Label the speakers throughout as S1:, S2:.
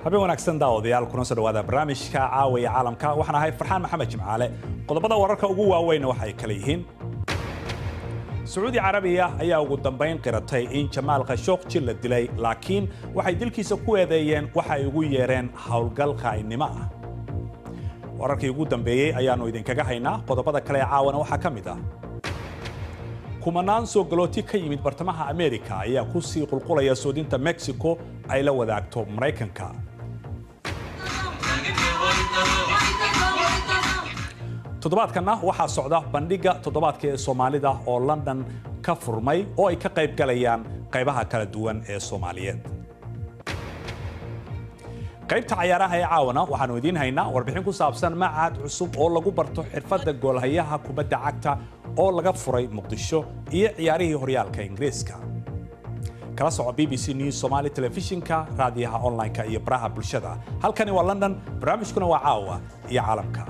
S1: Habeen wanaagsan daawadayaal, kuna soo dhawaada barnaamijka Caawiya Caalamka. Waxaan ahay Farxaan Maxamed Jimcaale. Qodobada wararka ugu waaweyn waxay kala yihiin: Sacuudi Carabiya ayaa ugu dambayn qiratay in Jamaal Khashoggi la dilay, laakiin waxay dilkiisa ku eedeeyeen waxa ay ugu yeereen howlgal qaa'inimo ah. Wararkii ugu dambeeyey ayaanu idinkaga haynaa. Qodobada kale ee caawana waxaa ka mid ah: kumanaan soo galooti ka yimid bartamaha Ameerika ayaa ku sii qulqulaya soodinta Mexico ay la wadaagto Maraykanka. Toddobaadkanna waxaa socda bandhigga toddobaadka ee Soomaalida oo London ka furmay, oo ay ka qayb galayaan qaybaha kala duwan ee Soomaaliyeed. Qaybta cayaaraha ee caawana waxaanu idiin haynaa warbixin ku saabsan macad cusub oo lagu barto xirfadda goolhayaha kubadda cagta oo laga furay Muqdisho, iyo ciyaarihii horyaalka Ingiriiska. Kala soco BBC News Somali telefishinka, raadiyaha online-ka iyo baraha bulshada. Halkani waa London, barnaamijkuna waa Caawa iyo Caalamka.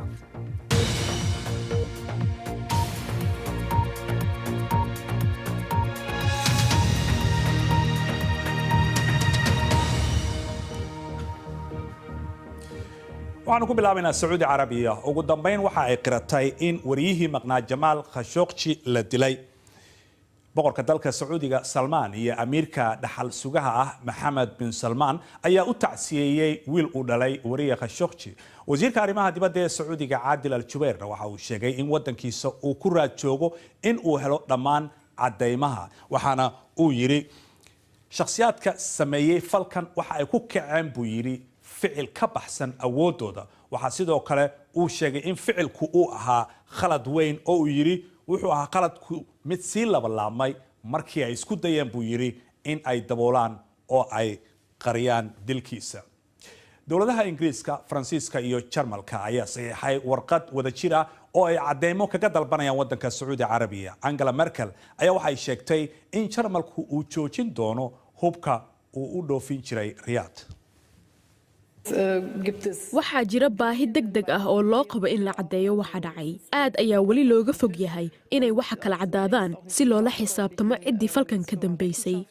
S1: Waxaanu ku bilaabaynaa Sacuudi Carabiya. Ugu dambayn waxa ay qiratay in wariyihii maqnaa Jamaal Khashoggi la dilay. Boqorka dalka Sacuudiga Salmaan iyo amiirka dhaxal sugaha ah Maxamed bin Salmaan ayaa u tacsiyeeyey wiil uu dhalay wariye Khashoggi. Wasiirka arrimaha dibadda ee Sacuudiga Caadil Al Jubeyrna waxa uu sheegay in wadankiisa uu ku raad joogo in uu helo dhammaan caddaymaha, waxaana uu yidhi shakhsiyaadka sameeyey falkan waxa ay ku kaceen, buu yidhi, ficil ka baxsan awoodooda. Waxaa sidoo kale uu sheegay in ficilku uu ahaa khalad weyn, oo uu yidhi wuxuu ahaa khaladku mid sii labalaabmay markii ay isku dayeen, buu yidhi, in ay daboolaan oo ay qariyaan dilkiisa. Dowladaha Ingiriiska, Faransiiska iyo Jarmalka ayaa saxiixay warqad wadajir ah oo ay cadeymo kaga dalbanayaan wadanka Sacuudi Carabiya. Angela Merkel ayaa waxay sheegtay in Jarmalku uu joojin doono hubka uu u dhoofin jiray Riyaad.
S2: Waxaa jira baahi deg deg ah oo loo qabo in la caddeeyo waxa dhacay. Aad ayaa weli looga fog yahay inay waxa kala caddaadaan si loola xisaabtamo ciddii falkan ka dambaysay.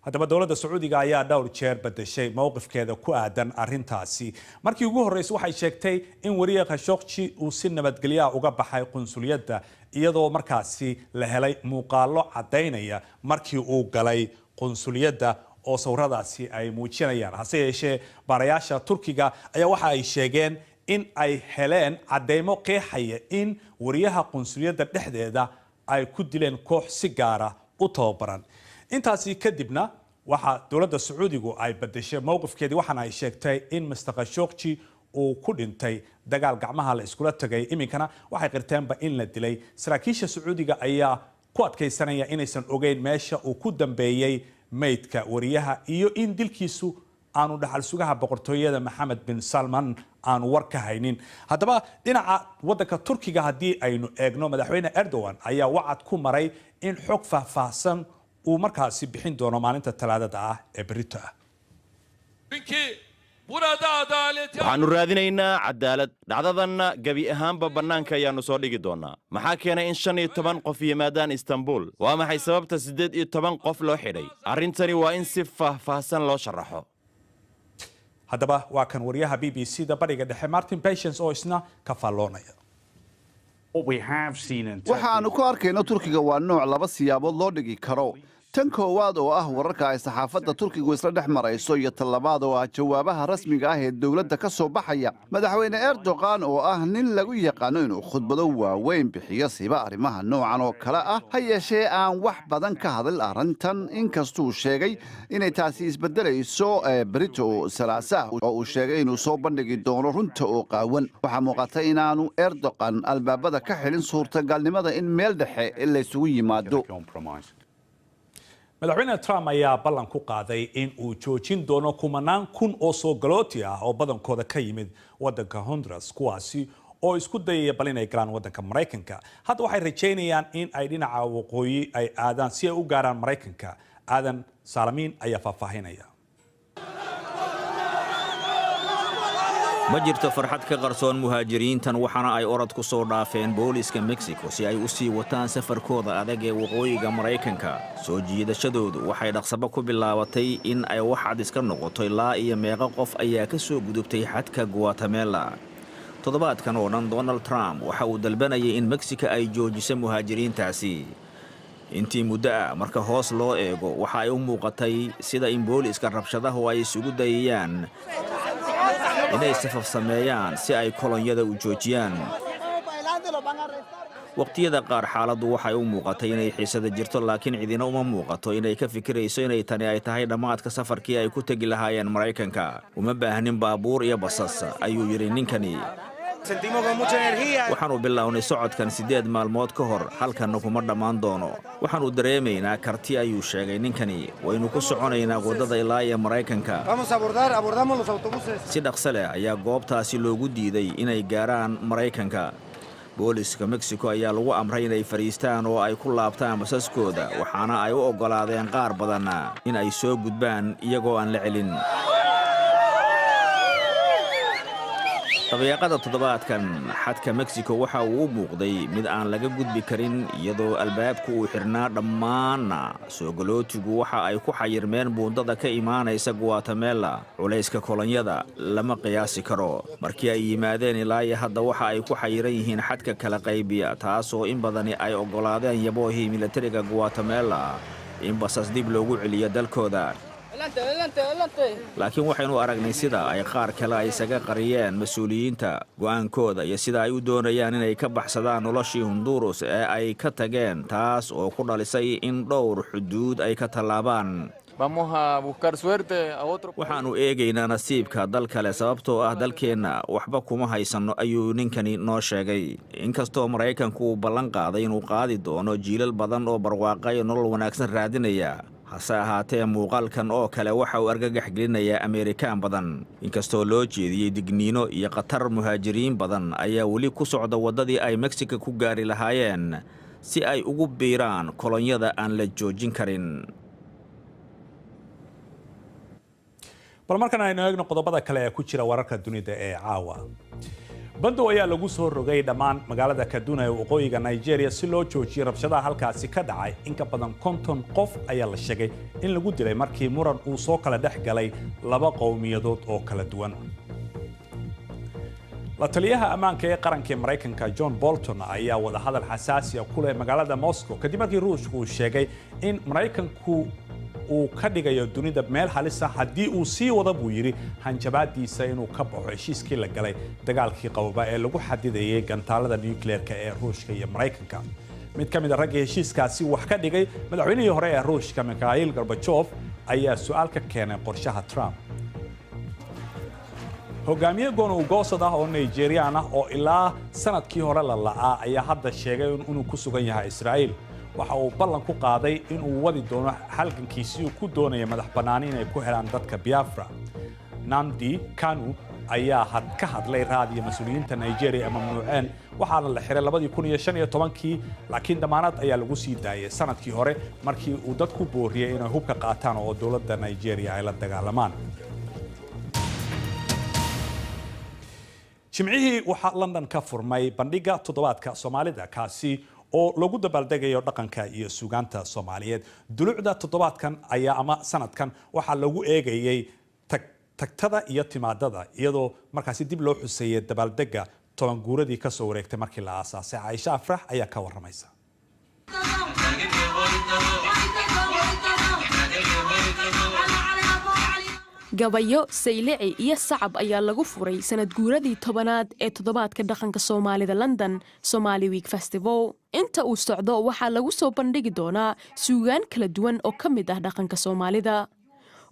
S1: Haddaba dowladda Sacuudiga ayaa dhowr jeer bedeshay mowqifkeeda ku aadan arrintaasi. Markii ugu horreysay waxay sheegtay in wariye Khashoggi uu si nabadgelyaha uga baxay qunsuliyadda, iyadoo markaasi la helay muuqaallo caddaynaya markii uu galay qunsuliyadda oo sawiradaasi ay muujinayaan. Hase yeeshee baarayaasha Turkiga ayaa waxa ay sheegeen in ay heleen caddeymo qeexaya in wariyaha qunsuliyadda dhexdeeda ay ku dileen koox si gaara u tababaran. Intaasi kadibna waxaa dowladda Sacuudigu ay bedeshay mowqifkeedii, waxaana ay sheegtay in Mr Khashoggi uu ku dhintay dagaal gacmaha la iskula tagay. Iminkana waxay qirteenba in la dilay. Saraakiisha Sacuudiga ayaa ku adkaysanaya inaysan ogeyn meesha uu ku dambeeyey meydka wariyaha iyo in dilkiisu aanu dhaxal sugaha boqortooyada Maxamed bin Salman aanu war ka haynin. Haddaba dhinaca wadanka Turkiga haddii aynu eegno, madaxweyne Erdogan ayaa wacad ku maray in xog faahfaahsan uu markaasi bixin doono maalinta Talaadada ah ee berito ah.
S3: Waxaannu raadinaynaa cadaalad. Dhacdadanna gebi ahaanba bannaanka ayaannu soo dhigi doonnaa. Maxaa keenay in 15 qof yimaadaan Istanbul? Waa maxay sababta 18 qof loo xidhay? Arrintani waa in si faahfaahsan loo sharaxo.
S1: Haddaba waa kan wariyaha BBC da bariga dhexe Martin Patience oo isna ka faalloonaya.
S4: Waxaannu ku arkayno Turkiga waa nooc laba siyaabood loo dhigi karo: tan koowaad oo ah wararka ay saxaafadda Turkigu isla dhex marayso, iyo tan labaad oo ah jawaabaha rasmiga ah ee dowladda ka soo baxaya. Madaxweyne Erdogan oo ah nin lagu yaqaano inuu khudbado waaweyn bixiyo siba arrimaha noocan oo kale ah, ha yeeshee aan wax badan ka hadal arrintan, inkastuu sheegay inay taasi isbedelayso berito Salaasaah, oo uu sheegay inuu soo bandhigi doono runta oo qaawan. Waxaa muuqata inaanu Erdogan albaabada ka xidhin suurtagalnimada in meel dhexe laysugu yimaado.
S1: Madaxweyne Trump ayaa ballan ku qaaday in uu joojin doono kumanaan kun oo soo galooti ah oo badankooda ka yimid wadanka Honduras, kuwaasi oo isku dayaya bal inay galaan wadanka Maraykanka. Hadda waxay rajaynayaan in ay dhinaca waqooyi ay aadaan si ay u gaaraan Maraykanka. Aadan Saalamiin ayaa faahfaahinaya.
S5: Ma jirto farxad ka qarsoon muhaajiriintan, waxaana ay orod ku soo dhaafeen booliiska Mexico si ay u sii wataan safarkooda adag ee waqooyiga Maraykanka. Soo jiidashadoodu waxay dhaqsaba ku bilaabatay in ay wax cad iska noqoto ilaa iyo meeqo qof ayaa ka soo gudubtay xadka Guatemala. Toddobaadkan oo dhan Donald Trump waxa uu dalbanayay in Mexico ay joojiso muhaajiriintaasi. Intii muddo ah marka hoos loo eego, waxa ay u muuqatay sida in booliiska rabshadahu ay isugu dayayaan inay safaf sameeyaan si ay kolonyada u joojiyaan. Waqtiyada qaar xaaladdu waxay u muuqatay inay xiisada jirto, laakiin cidina uma muuqato inay ka fikirayso inay tani ay tahay dhammaadka safarkii ay ku tegi lahaayeen Maraykanka. "Uma baahnin baabuur iyo basas," ayuu yidhi ninkani. "Waxaannu bilownay socodkan 8 maalmood ka hor, halkanna kuma dhammaan doono. Waxaannu dareemaynaa karti," ayuu sheegay ninkani. "Waynu ku soconaynaa waddada ilaa iyo Maraykanka." Si dhaqso leh ayaa goobtaasi loogu diiday inay gaaraan Maraykanka. Booliska Mexico ayaa lagu amray inay fadhiistaan oo ay ku laabtaan basaskooda, waxaana ay u oggolaadeen qaar badan in ay soo gudbaan iyagoo aan la celin. Dabayaaqada toddobaadkan xadka Mexico waxa uu u muuqday mid aan laga gudbi karin, iyadoo albaabku uu xidhnaa dhammaanna. Soo galootigu waxa ay ku xayirmeen buundada ka imaanaysa Guatemala. Culayska kolonyada lama qiyaasi karo. Markii ay yimaadeen ilaa iyo hadda waxa ay ku xayiran yihiin xadka kala qaybiya, taasoo in badani ay oggolaadeen yaboohii militariga Guatemala in basas dib loogu celiyo dalkooda. Laakiin waxaynu aragnay sida ay qaar kale ay isaga qariyeen mas-uuliyiinta go'aankooda iyo sida ay u doonayaan inay ka baxsadaan noloshii Honduras ee ay ka tageen, taas oo ku dhalisay in dhowr xuduud ay ka tallaabaan. "Waxaannu eegaynaa nasiibka dal kale, sababtoo ah dalkeenna waxba kuma haysanno," ayuu ninkani noo sheegay. Inkastoo Maraykanku uu ballan qaaday inuu qaadi doono jiilal badan oo barwaaqa iyo nolol wanaagsan raadinaya, hase ahaatee muuqaalkan oo kale waxa uu argagax gelinayaa Ameerikaan badan. Inkastoo loo jeediyey digniino iyo khatar, muhaajiriin badan ayaa weli ku socda waddadii ay Mexico ku gaari lahaayeen si ay ugu biiraan kolonyada aan la joojin karin.
S1: Bal markan aynu eegno qodobada kale ee ku jira wararka dunida ee caawa. Bandow ayaa lagu soo rogay dhammaan magaalada Kaduna ee waqooyiga Nigeria si loo joojiyo rabshadaha halkaasi ka dhacay. In ka badan 50 qof ayaa la sheegay in lagu dilay markii muran uu soo kala dhex galay laba qowmiyadood oo kala duwan. La taliyaha ammaanka ee qaranka ee Maraykanka John Bolton ayaa wadahadal xasaasi ah ku leh magaalada Moscow, kadib markii Ruushku uu sheegay in Maraykanku uu ka dhigayo dunida meel halisa haddii uu sii wada, buu yidhi, hanjabaadiisa inuu ka baxo heshiiskii la galay dagaalkii qababa ee lagu xadidayay gantaalada nucleerka ee Ruushka iyo Maraykanka. Mid ka mid a raggii heshiiskaasi wax ka dhigay, madaxweynihii hore ee Ruushka Mikhail Gorbachev, ayaa su-aal ka keenay qorshaha Trump. Hogaamiye gooni-goosad ah oo Nigerian ah oo ilaa sanadkii hore la la'aa ayaa hadda sheegay inuu ku sugan yahay Israa'iil. Waxa uu ballan ku qaaday inuu wadi doono halgankiisii uu ku doonaya madax bannaani inay ku helaan dadka Biafra. Nnamdi Kanu ayaa had ka hadlay raadiyo mas-uuliyiinta Nigeria ee mamnuuceen, waxaana la xiray 2015-kii, laakiin damaanad ayaa lagu sii daayay sanadkii hore markii uu dadku booriyey inay hubka qaataan oo dowladda Nigeria ay la dagaalamaan. Jimcihii waxaa London ka furmay bandhiga toddobaadka Soomaalida, kaasi oo lagu dabaaldegayo dhaqanka iyo suugaanta Soomaaliyeed. Dulucda toddobaadkan ayaa ama sanadkan waxaa lagu eegayay tagtada iyo timaadada, iyadoo markaasi dib loo xuseeyay dabaaldega 10 guuradii kasoo wareegtay markii la aasaasay. Caaisha Afrax ayaa ka waramaysa.
S2: Gabayo, saylici iyo sacab ayaa lagu furay sanad guuradii 10aad ee toddobaadka dhaqanka Soomaalida London, Somali Week Festival. Inta uu socdo waxaa lagu soo bandhigi doonaa suugaan kala duwan oo ka mid ah dhaqanka Soomaalida.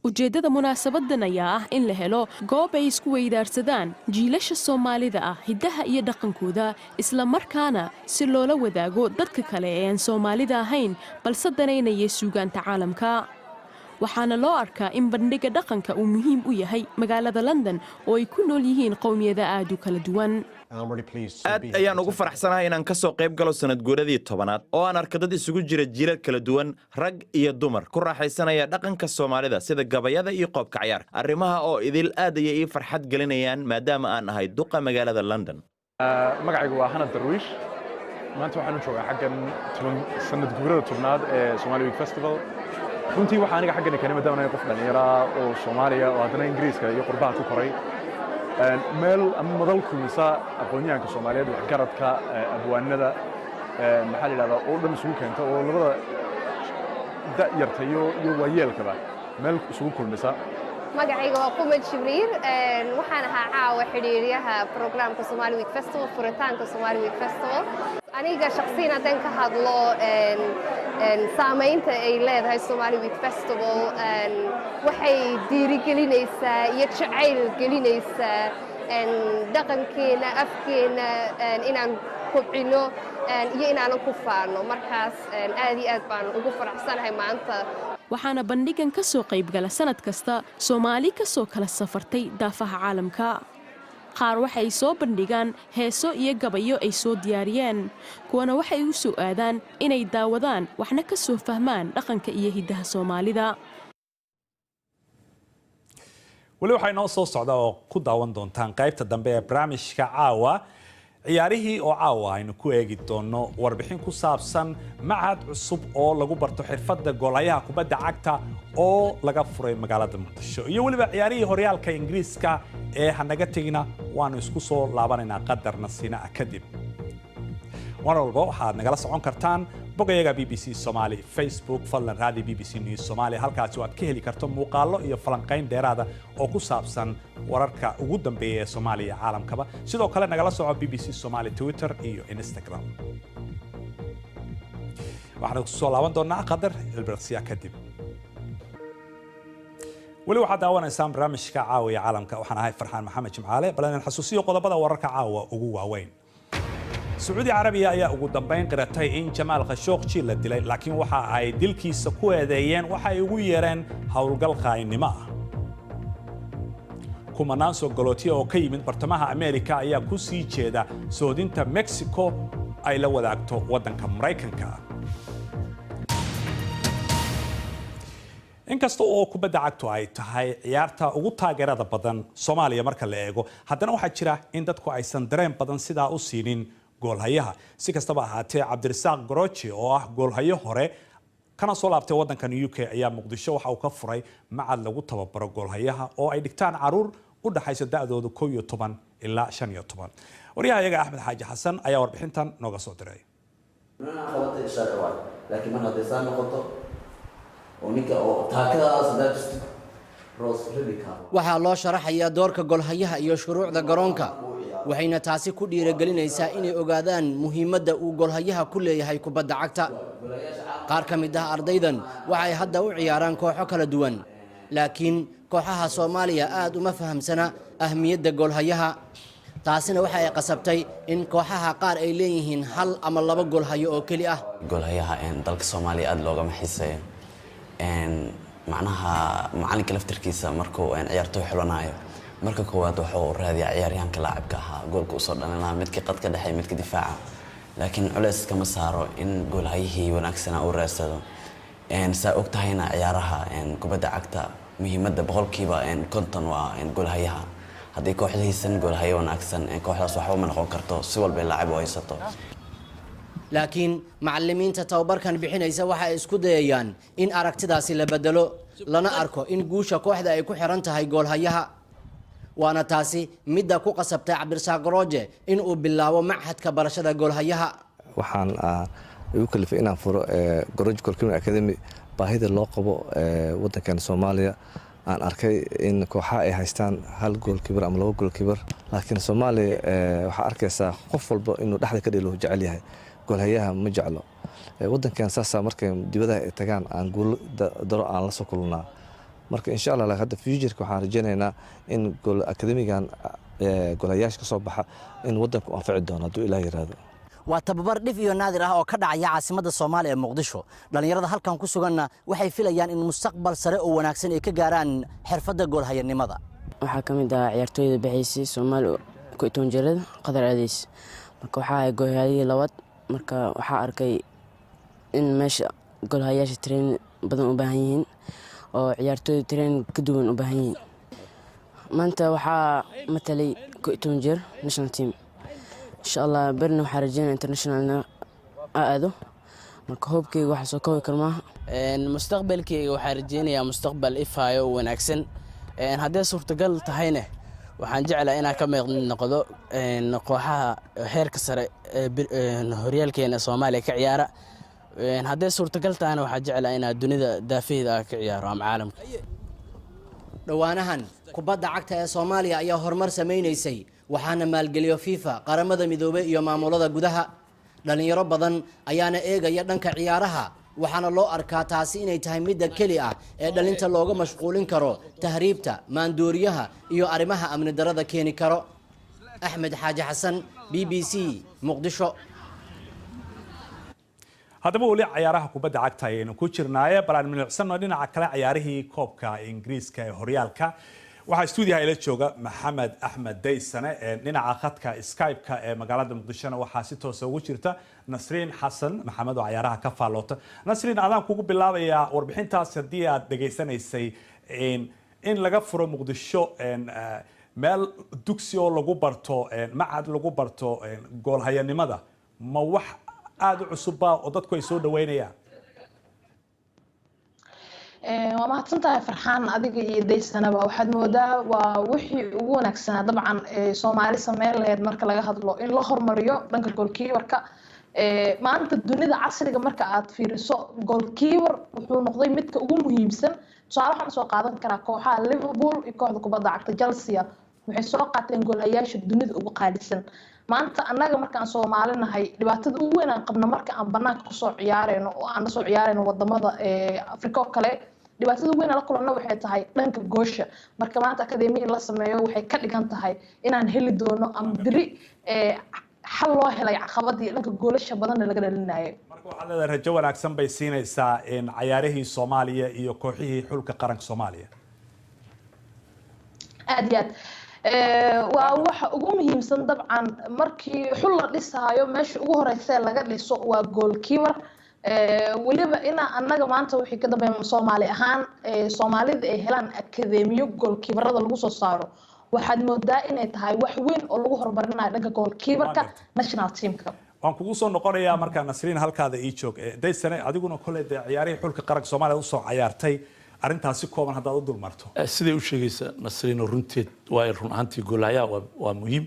S2: Ujeeddada munaasabadan ayaa ah in la helo goob ay isku weydaarsadaan jiilasha Soomaalida ah hiddaha iyo dhaqankooda, isla markaana si loola wadaago dadka kale ee aan Soomaalida ahayn balse danaynaya suugaanta caalamka. Waxaana loo arkaa in bandhiga dhaqanka uu muhiim u yahay magaalada London oo ay ku nool yihiin qowmiyada aad u kala duwan.
S3: Aad ayaan ugu faraxsanahay inaan ka soo qayb galo sanad guuradii 10aad oo aan arko dad isugu jira jiilal kala duwan, rag iyo dumar, ku raaxaysanaya dhaqanka Soomaalida sida gabayada iyo qoobka cayaarka. Arrimaha oo idil aad ayay ii farxad gelinayaan maadaama aan ahay duqa magaalada London.
S6: Magacaygu waa Hanad Darwiish. Maanta waxaan u joogaa xaggan sanad guurada 10aad ee Somali Week Festival. Runtii waxaa aniga xaggan keenay maadaama anahay qof dhallinyara oo Soomaaliya oo haddana Ingiriiska iyo qurbaha ku koray, meel ama madal kulmisa aqoon-yahanka Soomaaliyeed, waxgaradka, abwaanada, maxaa la yidhahdaa, oo dhan isugu keenta, oo labada da'yarta iyo waayeelkaba meel isugu kulmisa.
S7: Magacayga waa Qumad Jibriil. Waxaan ahaa caawa xidhiiriyaha programka Somali Week Festival, furitaanka Somali Week Festival. Aniga shaqsiyan haddaan ka hadlo saamaynta ay leedahay Somali Week Festival, waxay dhiirigelinaysaa iyo jacayl gelinaysaa dhaqankeena, afkeena inaan kobcino iyo inaanan ku faano. Markaas aad iyo aad baan ugu faraxsanahay maanta.
S2: Waxaana bandhigan ka soo qaybgala sanad kasta Soomaali ka soo kala safartay daafaha caalamka. Qaar waxay soo bandhigaan heeso iyo gabayo ay soo diyaariyeen, kuwana waxay u soo aadaan inay daawadaan waxna ka soo fahmaan dhaqanka iyo hiddaha Soomaalida.
S1: Weli waxaa inoo soo socda oo ku daawan doontaan qaybta dambe ee barnaamijka caawa ciyaarihii, oo caawa aynu ku eegi doono warbixin ku saabsan machad cusub oo lagu barto xirfadda goolayaha kubadda cagta oo laga furay magaalada Muqdisho, iyo weliba ciyaarihii horyaalka Ingiriiska ee hanaga tegina. Waanu isku soo laabanaynaa qadarna siina ah kadib. Mar walba waxaad nagala socon kartaan bogayaga BBC Somali Facebook. Fadlan raadi BBC News Somali, halkaasi oo aad ka heli karto muuqaallo iyo falanqayn dheeraada oo ku saabsan wararka ugu dambeeya ee Soomaaliya iyo caalamkaba. Sidoo kale nagala soco BBC Somali Twitter iyo Instagram. Waxaan ku soo laaban doonaa qadar ilbirqsiya kadib. Weli waxaad daawanaysaan barnaamijka Caawa iyo Caalamka. Waxaan ahay Farxaan Maxamed Jimcaale. Bal inaan xasuusiyo qodobada wararka caawa ugu waaweyn. Sacuudi Carabiya ayaa ugu dambeyn qiratay in Jamaal Khashoggi la dilay, laakiin waxa ay dilkiisa ku eedeeyeen waxa ay ugu yeereen howlgal qaa'inimo ah. Kumanaan soo galootiya oo ka yimid bartamaha Ameerika ayaa ku sii jeeda soodinta Mexico ay la wadaagto waddanka Maraykanka. Inkasta oo kubadda cagtu ay tahay ciyaarta ugu taageerada badan Soomaaliya marka la eego, haddana waxaa jira in dadku aysan dareen badan sidaa u siinin goolhayaha. Si kastaba ahaatee, Cabdirasaaq Goroji oo ah goolhayo hore kana soo laabtay waddankan UK ayaa Muqdisho waxa uu ka furay macad lagu tababaro goolhayaha oo ay dhigtaan caruur u dhaxaysa da'dooda 11 ilaa 15. Waryaha iyaga Axmed Xaaji Xasan ayaa warbixintan nooga soo diray.
S8: Laakiin mar hadday saa noqoto oo ninka oo taakadaas hadaa jirtid roos ridi karo.
S9: Waxaa loo sharaxayaa doorka golhayaha iyo shuruucda garoonka, waxayna taasi ku dhiirigelinaysaa inay ogaadaan muhiimadda uu golhayaha ku leeyahay kubadda cagta. Qaar ka mid ah ardaydan waxay hadda u ciyaaraan kooxo kala duwan, laakiin kooxaha Soomaaliya aad uma fahamsana ahmiyadda goolhayaha. Taasina waxa ay qasabtay in kooxaha qaar ay leeyihiin hal ama laba goolhayo oo keli ah.
S8: Goolhayaha dalka Soomaaliya aada loogama xiiseeyo. Macnaha macalinka laftarkiisa markuu ciyaartoy xulanayo, marka koowaad wuxuu raadiyaa ciyaaryahanka laacibka ahaa, goolka usoo dhalinaa, midkii qadka dhexe, midka difaaca, laakiin culeys kama saaro in goolhayihii wanaagsanaa uu raadsado. Saa og tahayna ciyaaraha kubadda cagta muhiimadda 50% waa goolhayaha. Haddii kooxda haysan goolhayo wanaagsan, kooxdaas waxba ma noqon karto si walbay laacib u haysato.
S9: Laakiin macallimiinta tababarkan bixinaysa waxa ay isku dayayaan in aragtidaasi la bedelo, lana arko in guusha kooxda ay ku xiran tahay goolhayaha. Waana taasi midda ku qasabtay Cabdirasaaq Garooje in uu bilaabo machadka barashada goolhayaha.
S10: Waxaan igu kalifay inaan furo Garooje Goalkeeping Academy baahida loo qabo waddankan Soomaaliya. Aan arkay in kooxaha ay haystaan hal goalkeeper ama laba goalkeeper, laakiin Soomaaliya waxaa arkaysaa qof walba inuu dhexda ka dhelo jecel yahay, goolhayaha ma jeclo waddankan. Saasaa markay dibadaha ay tagaan aan guulo daro aan la soo kulnaa. Marka insha Allah hadda futureka waxaan rajaynaynaa in gool academigan goolhayaasha ka soo baxa in waddanku anfici doono hadduu Ilaah yiraahdo.
S9: Waa tababar dhif iyo naadir ah oo ka dhacaya caasimadda Soomaaliya ee Muqdisho. Dhallinyarada halkan ku suganna waxay filayaan in mustaqbal sare oo wanaagsan ay ka gaaraan xirfadda goolhayanimada.
S11: Waxaa ka mid ahaa ciyaartooyda baxaysay Soomaali 11 jirada Qatar aadays. Marka waxaa ahay goolhayihii labaad. Marka waxaa arkay in meesha goolhayaasha training badan u baahan yihiin oo ciyaartooyda training ka duwan u baahan yihiin. Maanta waxaa matalay 11 jir national team. Insha Allah berna waxaa rajeynaya internationalna aado. Marka hoobkeyga waxaa soo koobi karmaa.
S12: Mustaqbalkeyga waxaa rajeynayaa mustaqbal ifaayo oo wanaagsan. Haddii suurtagal tahayna waxaan jeclaa inaan ka mid noqdo kooxaha heerka sare ee horyaalkeena Soomaaliya ka ciyaara. Haddii suurtagal tahayna waxaan jeclaa inaan dunida daafaheeda ka ciyaaro ama caalamka.
S9: Dhowaanahan kubadda cagta ee Soomaaliya ayaa horumar sameynaysay, waxaana maalgeliyo FIFA, Qaramada Midoobay iyo maamulada gudaha. Dhalinyaro badan ayaana eegaya dhanka ciyaaraha, waxaana loo arkaa taasi inay tahay midda keli ah ee dhalinta looga mashquulin karo tahriibta, maandooriyaha iyo arrimaha amni darada keeni karo. Axmed Xaaji Xasan, BBC, Muqdisho.
S1: Haddaba weli cayaaraha kubadda cagta ayaynu ku jirnaaye, bal aan milicsano dhinaca kale cayaarihii koobka Ingiriiska ee horyaalka. Waxaa stuudiyaha ila jooga Maxamed Axmed Daysane. Dhinaca khadka Skype-ka ee magaalada Muqdishona waxaa si toosa ugu jirta Nasriin Xasan Maxamed oo cayaaraha ka faalloota. Nasriin, adaan kugu bilaabayaa warbixintaas haddii aad dhegaysanaysay in laga furo Muqdisho meel dugsi oo lagu barto, macad lagu barto goolhayanimada, ma wax aada u cusubba oo dadku ay soo dhaweynayaan?
S13: Waa mahadsantahay Farxaan, adiga iyo Daysanaba. Waxaad moodaa waa wixii ugu wanaagsanaa dabcan Soomaali sameyn lahayd marka laga hadlo in la hormariyo dhanka goalkeeperka. Maanta dunida casriga marka aad fiiriso, goalkeeper wuxuu noqday midka ugu muhiimsan. Tusaale waxaan soo qaadan karaa kooxaha Liverpool iyo kooxda kubadda cagta Chelsea, waxay soo qaateen goolayaasha dunida ugu qaalisan. Maanta annaga markaan Soomaali nahay, dhibaatada ugu weyn aan qabno marka aan banaanka kusoo ciyaareyno oo aan lasoo ciyaareyno wadamada Afrika oo kale, dhibaatada ugu weyn aan la kulanno waxay tahay dhanka goosha. Marka maanta akademiya in la sameeyo waxay ka dhigan tahay inaan heli doono ama beri xal loo helay caqabadii dhanka goolasha badanna laga dhalinayay.
S1: Marka waxaad leedahay rajo wanaagsan bay siinaysaa cayaarihii Soomaaliya iyo kooxihii xulka qaranka Soomaaliya.
S13: Aad iyo aad, waa waxa ugu muhiimsan dabcan. Markii xul la dhisaayo, meesha ugu horeysa laga dhiso waa goalkeeper. Weliba inaa annaga maanta wixii ka dambeeya Soomaali ahaan Soomaalida ay helaan akademiyo goalkeeperada lagu soo saaro, waxaad moodaa inay tahay wax weyn oo lagu horumarinayo dhanka goalkeeperka national teamka.
S1: Waan kugu soo noqonayaa markaa Nasriin, halkaada ii joog. Daysane, adiguna kole dee ciyaarihii xulka qaranka Soomaaliya usoo cayaartay, arrintaasi kooban haddaad u dulmarto.
S14: Siday u sheegaysa Nasriino runteed waa run ahaantii goolahayaha waa muhiim.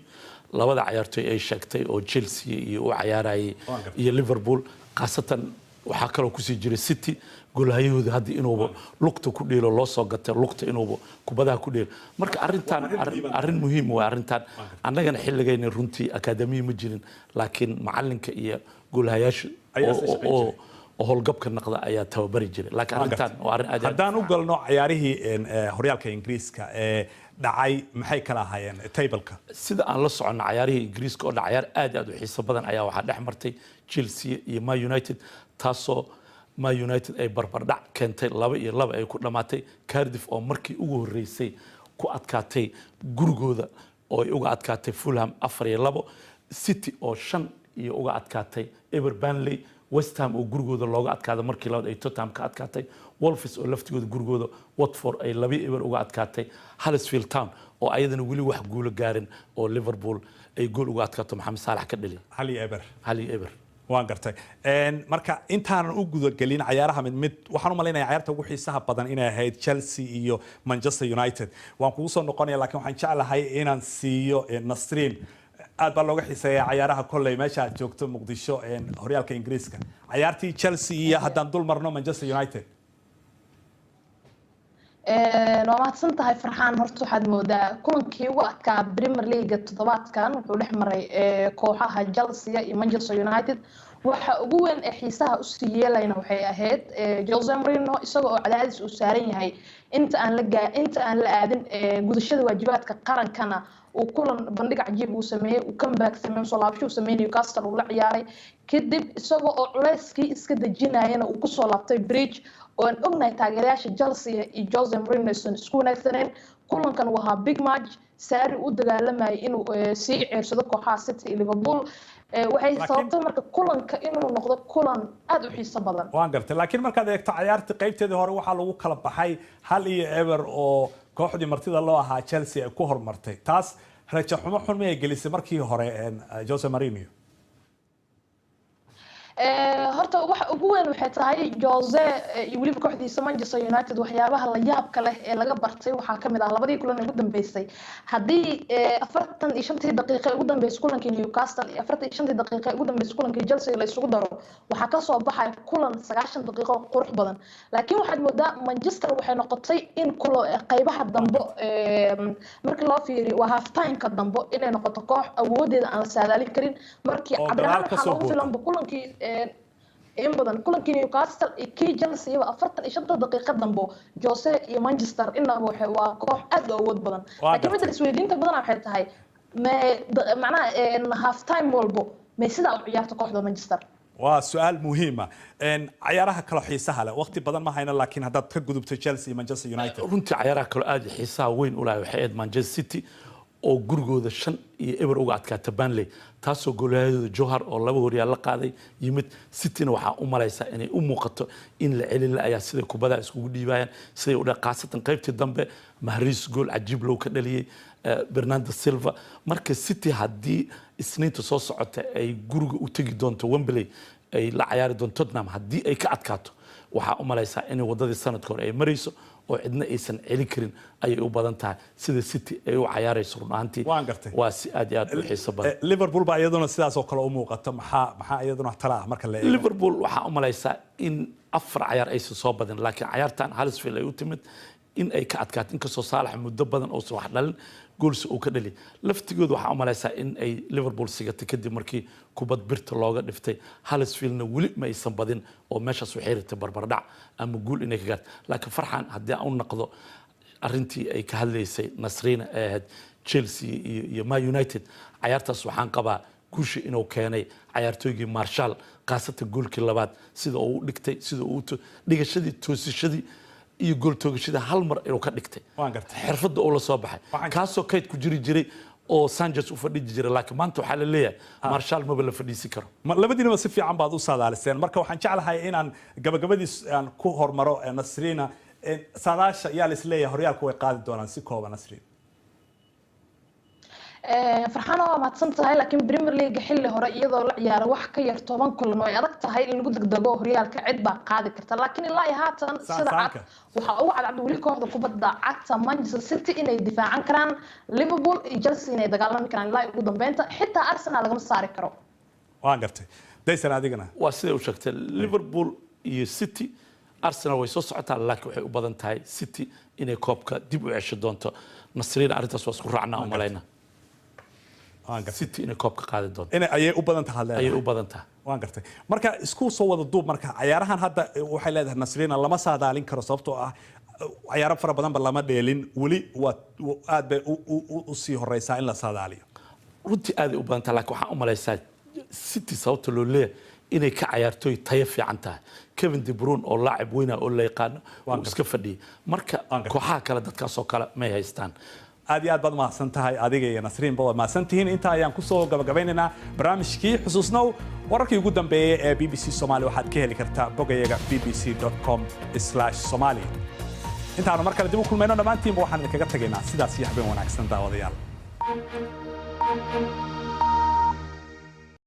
S14: Labada cayaartoy ay sheegtay oo Chelsea iyo u cayaarayay iyo Liverpool khaasatan, waxaa kaloo kusii jiray City goolhayahooda hadda inuuba lugta ku dheelo loo soo gatay, lugta inuuba kubadaha ku dheelo. Marka arrintan arrin muhiim waa arrintan. Annagana xilligayna runtii akaademiya ma jirin, laakiin macalinka iyo goolhayaasha oo howlgabka naqda ayaa tababari jiray. Laakiin arrintan waa arrin aad.
S1: Haddaan u galno ciyaarihii horyaalka Ingiriiska ee dhacay, maxay kala ahaayeen tableka?
S14: Sida aan la soconno, cayaarihii Ingiriiska oo dha cayaar aad aad u xiiso badan ayaa waxaa dhex martay Chelsea iyo Man United, taasoo Man United ay barbardhac keentay, 2-2 ay ku dhammaatay. Cardiff oo markii ugu horreysay ku adkaatay gurigooda oo ay uga adkaatay Fulham 4-2, City oo 5 iyo uga adkaatay 0 Burnley, West Ham oo gurigooda looga adkaada markii labaad ay Tottenham ka adkaatay, Wolves oo laftigooda gurigooda Watford ay 2-0 uga adkaatay, Huddersfield Town oo ayadana weli wax guulo gaarin oo Liverpool ay gool uga adkaato, Maxamed Saalax ka dhaliy.
S1: 1-0.
S14: 1-0.
S1: Waan gartay. Marka intaanan u gudagelin cayaaraha mid mid, waxaan u malaynayaa cayaarta ugu xiisaha badan inay ahayd Chelsea iyo Manchester United. Waan kugu soo noqonaya, laakiin waxaan jeclahay inaan siiyo Nasriin. Aad baa looga xiiseeyaa cayaaraha kolley meesha aad joogto Muqdisho horyaalka Ingiriiska, cayaartii Chelsea iyo haddaan dul marno Manchester United.
S13: Waa mahadsan tahay Farxaan. Horta waxaad moodaa kulankii ugu adkaa Premier League toddobaadkan wuxuu dhex maray kooxaha Chelsea iyo Manchester United. Waxa ugu weyn ee xiisaha usii yeelayna waxay ahayd Jose Mourinho isaga oo cadaadis uu saaran yahay inta aan la aadin gudashada waajibaadka qarankana uu kulan bandhig cajiib uu sameeyey, uu comeback sameeyey, soo laabasho uu sameeyey Newcastle uu la ciyaaray kadib, isagoo oo culayskii iska dejinayana uu kusoo laabtay Bridge Oo aan ognahay taageerayaasha Chelsea iyo Jose Mourinho aysan isku wanaagsaneen. Kulankan uu ahaa big match, Sarri u dagaalamayay inuu sii ceersado kooxaha City iyo Liverpool. Waxay sababtay marka kulanka inuu noqdo kulan aad u xiiso badan.
S1: Waan gartay, laakiin markaad eegto cayaartii qaybteedii hore, waxaa lagu kala baxay 1-0 oo kooxdii martida loo ahaa Chelsea ay ku horumartay. Taas rajo xumo xun miyay gelisay markii hore Jose Mourinho?
S13: Horta waxa ugu weyn waxay tahay Jose iyo weliba kooxdiisa Manchester United, waxyaabaha la yaabka leh ee laga bartay waxaa kamid ah labadii kulan ee ugu dambeysay, haddii 45-tii daqiiqo ee ugu dambeysay kulankii Newcastle iyo 45-tii daqiiqo ee ugu dambeysay kulankii Chelsea la isugu daro, waxaa kasoo baxaya kulan 90 daqiiqo qurux badan. Laakiin waxaad moodaa Manchester waxay noqotay in qaybaha dambo markii loo fiiriyo, waa half time-ka dambo, inay noqoto koox awoodeeda aan la saadaalin karin. Markii Cabdiraxmaan waxaa lagu filanba kulankii in badan, kulankii Newcastle iyo kii Chelsea ba 45-ta daqiiqa dambo, Jose iyo Manchester inaba waa koox aad u awood badan. Laakiin midda isweydiinta badan waxay tahay, macnaha half time walbo may sidaa u ciyaarto kooxda Manchester?
S1: Waa su-aal muhiima. Cayaaraha kale xiisaha leh, waqti badan ma hayno, laakiin haddaad ka gudubto Chelsea iyo Manchester United.
S14: Runtii cayaaraha kale aad xiisaha weyn u lahay waxay ahayd Manchester City oo gurigooda 5-0 uga adkaata Burnley, taasoo goolahayadooda Johar oo laba horyaal la qaaday yimid. Cityna waxaa u malaysaa inay u muuqato in la celin la ayaa, siday kubadaha iskugu dhiibayaan, siday u khaasatan qaybtii dambe Mahrez gool cajiib low ka dhaliyey, Bernardo Silva. Marka City haddii Isniinta soo socota ay guriga u tegi doonto Wembley, ay la cayaari doonto Tottenham, haddii ay ka adkaato, waxaa u malaysaa inay wadadii sanadka hore ay marayso oo cidna aysan celin karin ayay u badan tahay, sida City ay u cayaarayso. Run ahaantii
S1: Waan gartay.
S14: waa si aad iyo aad u xiiso badan.
S1: Liverpool baa iyaduna sidaas oo kale u muuqato. Maxaa iyaduna tala ah marka la eego?
S14: Liverpool waxaa u malaysaa in afar cayaar aysan soo badin, laakiin cayaartan Huddersfield ay u timid in ay ka adkaato, inkastoo Saalax muddo badan uusan wax dhalin, goolsi uu ka dhali. Laftigooda waxaa u malaysaa in ay Liverpool sigatay kadib markii kubad birta looga dhiftay. Huddersfieldna weli ma aysan badin oo meeshaas waxay rabtay barbardhac ama guul inay ka gaarto. Laakiin Farxan, haddii aan u naqdo arrintii ay ka hadlaysay Nasriina ee ahayd Chelsea iyo Man United, cayaartaas waxaan qabaa guusha inuu keenay cayaartooygii Martial, khaasatan goolkii labaad sida uu u dhigtay, sida uu dhigashadii, toosashadii iyo gool toogashadii hal mar inuu ka dhigtay, xirfadda uu la soo baxay, kaasoo kayd ku jiri jiray oo Sanchez u fadhiji jiray. Laakiin maanta waxaa la leeyahay Martial maba la fadhiisi karo.
S1: Labadiinaba si fiican baad u saadaaliseen. Marka waxaan jeclahay inaan gabagabadiis aan ku hormaro Nasriina. Saadaasha yaa la isleeyahay horyaalku way qaadi doonaan, si kooban, Nasriin?
S13: Farxaan, waa mahadsan tahay, laakiin Premier League xilli hore iyadoo la ciyaaro wax ka yar 10 kulan oo ay adag tahay in lagu degdego horyaalka cid baa qaadi karta. Laakiin ilaa iyo haatan sida cad waxaa ugu cadcad weli kooxda kubadda cagta Manchester City inay difaacan karaan, Liverpool iyo Chelsea inay dagaalami karaan ilaa ugu dambeynta, xitaa Arsenal lagama saari karo.
S1: Waan gartay. Daysan, adigana?
S14: Waa siday u sheegtay, Liverpool iyo City, Arsenal way soo socotaa, laakiin waxay u badan tahay City inay koobka dib u cesho doonto. Nasriina, arrintaas waa isku raacnaa u malaynaa, City inay koobka qaadi doonto.
S1: Inay ayay u badan tahay.
S14: Ayay u badan tahay.
S1: Waan gartay. Marka isku soo wada duub, marka cayaarahan hadda waxay leedahay Nasriina lama saadaalin karo, sababtoo ah cayaaro fara badanba lama dheelin weli, waa aad bay u sii horeysaa in la saadaaliyo.
S14: Runtii aaday u badan tahay, laakiin waxaan u malaysaa City sababta loo leeyahay inay ka cayaartooy tayo fiican tahay. Kevin De Bruyne oo laacib weyna oo la yaqaano uu iska fadhiyay, marka kooxaha kale dadkaasoo kale may haystaan.
S1: Aad iyo aad baad mahadsan tahay adiga iyo Nasriinba, waad mahadsan tihiin. Intaa ayaan kusoo gabagabeynaynaa barnaamijkii Xusuusnow. Wararkii ugu dambeeyey ee BBC Somali waxaad ka heli kartaa bogayaga bbc.com/somali. Intaanu mar kale dib u kulmayno, dhammaantiinba waxaan idinkaga tagaynaa sidaas iyo habeen wanaagsan, daawadayaal.